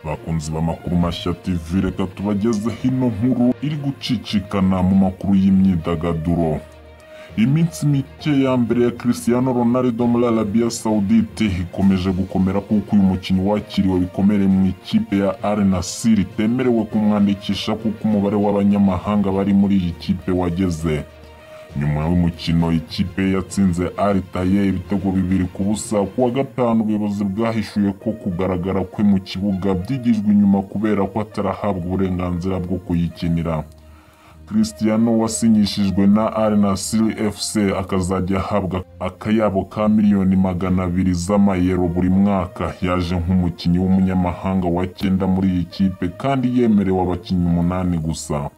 Bakunzi b'Amakuru Mashya TV, reka tubageze hino nkuru iri gucicikana mu makuru y'imyidagaduro. Iminsi mike ya mbere ya Cristiano Ronaldo muri Arabia Saudite ikomeje gukomera, kuko uyu mukinnyi wakiriwe bikomere mu ikipe ya Al Nassr itemerewe kumwandikisha kuko umubare w'abanyamahanga bari muri iyi kipe wageze. Nyuma y'umukino ikipe yatsinze Al Taye ibitego 2-0 ku wa gatanu, ubuyobozi bwahishuye ko kugaragara kwe mu kibuga byigijwe inyuma kubera ko atarahabwa uburenganzira bwo kuyikinira. Cristiano wasinyishijwe na Al Nassr FC akazajya ahabwa akayabo ka miliyoni 200 z'amayero buri mwaka, yaje nk'umukinnyi w'umunyamahanga wa 9 muri iyi kipe kandi yemerewe abakinnyi 8 gusa.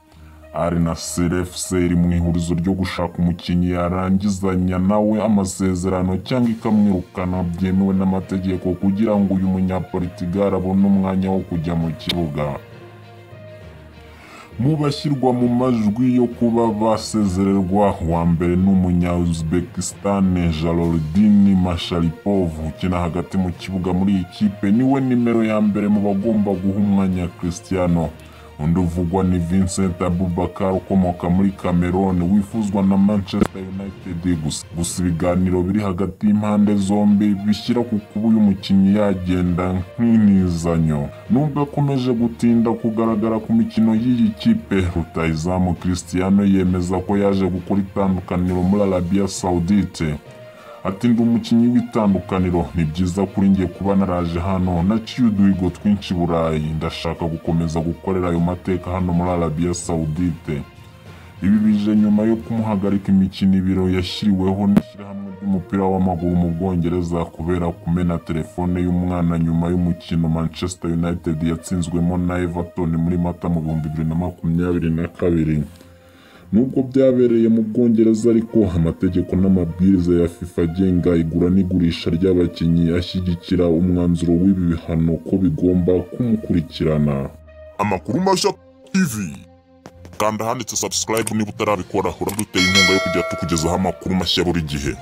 Al Nassr FC iri mu ihurizo ryo gushaka umukinnyi yarangizanya nawe amasezerano cyangwa ikamwirukana byemewe n'amategeko kugira ngo uyu munyaportugal abone umwanya wo kujya mu kibuga. Mu bashyirwa mu majwi yo kuba basezererwa, uwa mbere ni umunya-Uzbekistan Jaloliddin Masharipov ukina hagati mu kibuga muri iyi kipe, niwe nimero ya mbere mu bagomba guha umwanya Cristiano. Undi uvugwa ni Vincent Abubakar ukomoka muri Cameroon wifuzwa na Manchester United, gusa ibiganiro biri hagati y'impande zombi bishyira ku kuba uyu mukinnyi yagenda nk'inizanyo. Nubwo akomeje gutinda kugaragara ku mikino y'iyi kipe, rutahizamu Cristiano yemeza ko yaje gukora itandukaniro muri Arabia Saudite. Ati: "Ndi umukinnyi w'itandukaniro, ni byiza kuri njye kuba naraje hano, naciye uduhigo twinshi Burayi, ndashaka gukomeza gukorera ayo mateka hano muri Arabia Saudite." Ibi bije nyuma yo kumuhagarika imikino ibiro yashyiriweho n'ishyirahamwe ry'umupira w'amaguru mu Bwongereza kubera kumena telefone y'umwana nyuma y'umukino Manchester United yatsinzwemo na Everton muri Mata mu 2022. Nubwo byabereye mu Bwongereza ariko, amategeko n'amabwiriza ya FIFA agenga igura n'igurisha ry'abakinnyi ashyigikira umwanzuro w'ibi bihano ko bigomba kumukurikirana. Amakuru Mashya TV, kanda handitse subscribe niba utarabikora, uraduteye inkunga yo kujya tukugezaho amakuru mashya buri gihe.